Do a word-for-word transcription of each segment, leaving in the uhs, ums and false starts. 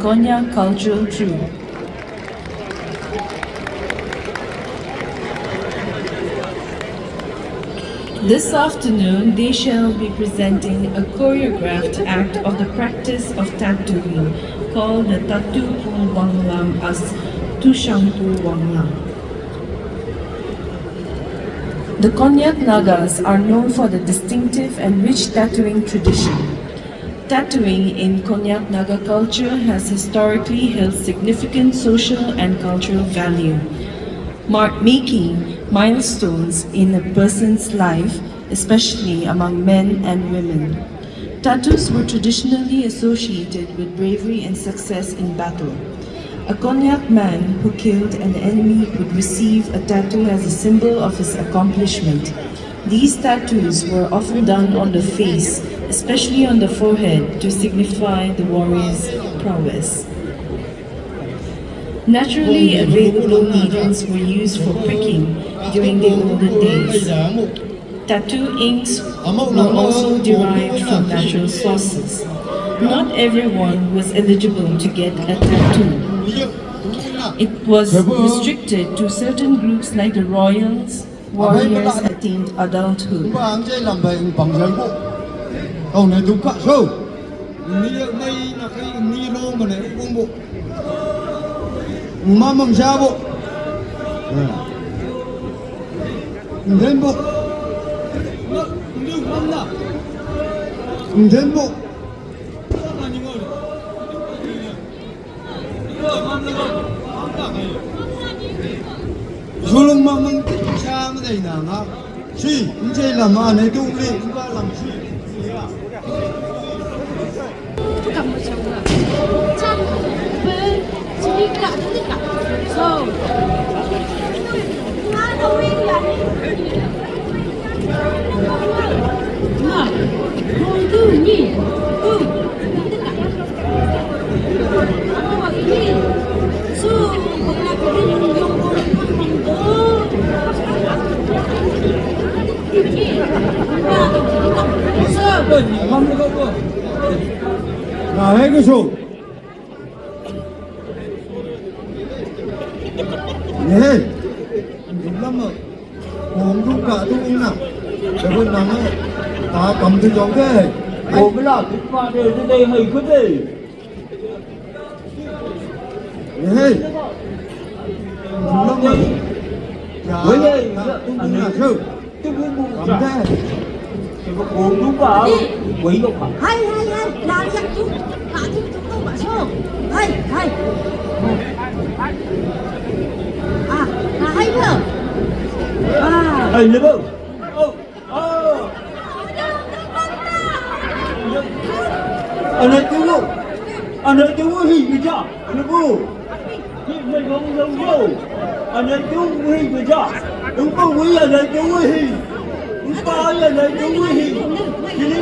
Konyak Cultural Troupe. This afternoon, they shall be presenting a choreographed act of the practice of tattooing called the Tatu Pu Wanglam as Tushang Pu Wanglam. The Konyak Nagas are known for the distinctive and rich tattooing tradition. Tattooing in Konyak Naga culture has historically held significant social and cultural value, mar- making milestones in a person's life, especially among men and women. Tattoos were traditionally associated with bravery and success in battle. A Konyak man who killed an enemy would receive a tattoo as a symbol of his accomplishment. These tattoos were often done on the face, especially on the forehead, to signify the warrior's prowess. Naturally available needles were used for pricking during the olden days. Tattoo inks were also derived from natural sources. Not everyone was eligible to get a tattoo. It was restricted to certain groups like the royals, warriors attained adulthood. Ba ang jai lam bai ung pang jai bo. Kau ne duk ka so. Ni mai na kai ni lo ma ne ung bo. Ma mang ja bo. Nden bo. Nden bo. Zulung ma mang ti cha ma dai na nga. Si, in che la ma ne tu li, in ba lam si. Na hai ko so. Ye. Lam ma. Kong du ka du ina. Seven nama. Ta kam du jong de. Kong la, tu pa de, de, de, hai ko de. Ye. Lam ma. Ya. Wei, ta du ina so. Hai, hai, hai, la yang tu, la tu tu tu ma so. Hai, hai. Ah, la hai ba. Ah. Hai, le ba. Oh, oh. Ana tu, ana tu hi bija, ana bu. Hi, mai gong gong yo. Ana tu hi bija. Ung pa wi ana tu hi. Ung pa ana tu hi. Ini,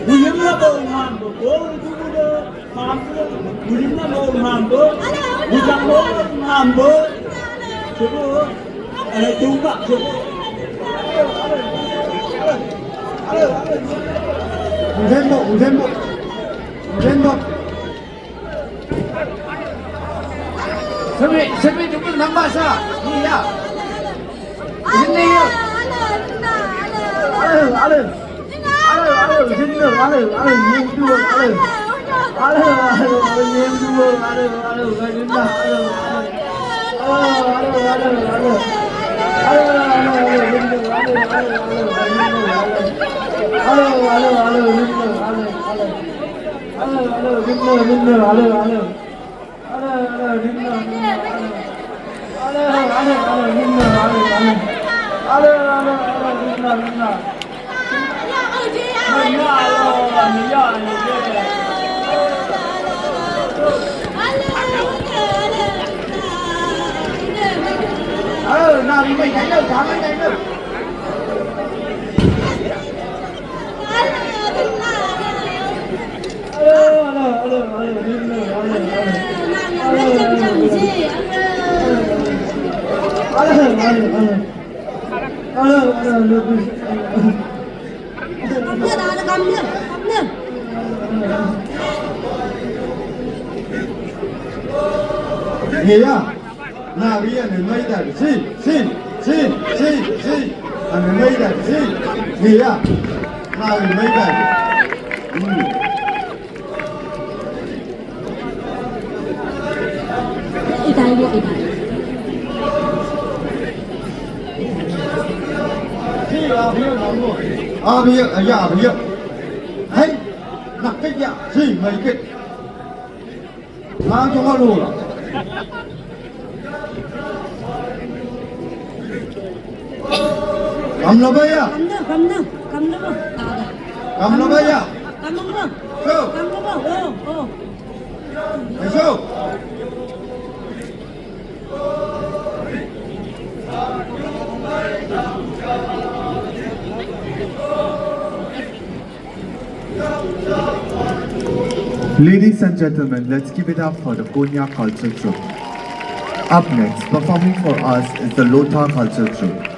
wi na ba ngam bo. Ko tu bu da. Ngam bo. Wi na ba ngam bo. Wi na ba ngam bo. Coba. Ana tu ka. Coba. Ung den bo, ung den bo. Ung den bo. Sebe, sebe, jemput nambah sa. Iya. Sini ya. Alo, alo. Alo, alo, sini, alo, alo, yang dua, alo. Alo, alo, alo, yang dua, alo, alo, alo, alo, alo. Alo, alo, alo, alo. Alo, alo, alo, yang dua, alo, alo, alo, alo, alo. Alo, alo, alo, yang dua, alo, alo. Alo, alo, yang dua, yang dua, alo, alo. Alo, alo, alo, alo, alo. Alo, alo, alo, alo, alo. Alo, alo, alo, alo, alo. Alo, na, mi mai dai lo, ta mai dai lo. Ngiya. Ngiya ne mai da si si si si si. Ane mai da si. Ngiya. Ngiya mai da. Hmm. Itai mo, itai. Abiya, ya, abiya. Hey, nak kerja si mai ke. Langsung alu lah. Kam lo ba ya? Kam lo, kam lo, kam lo ba? Kam lo ba ya? Kam lo ba? So. Kam lo ba? Oh, oh. Eso. Ladies and gentlemen, let's give it up for the Konya Culture Troupe. Up next, performing for us is the Lotha Culture Troupe.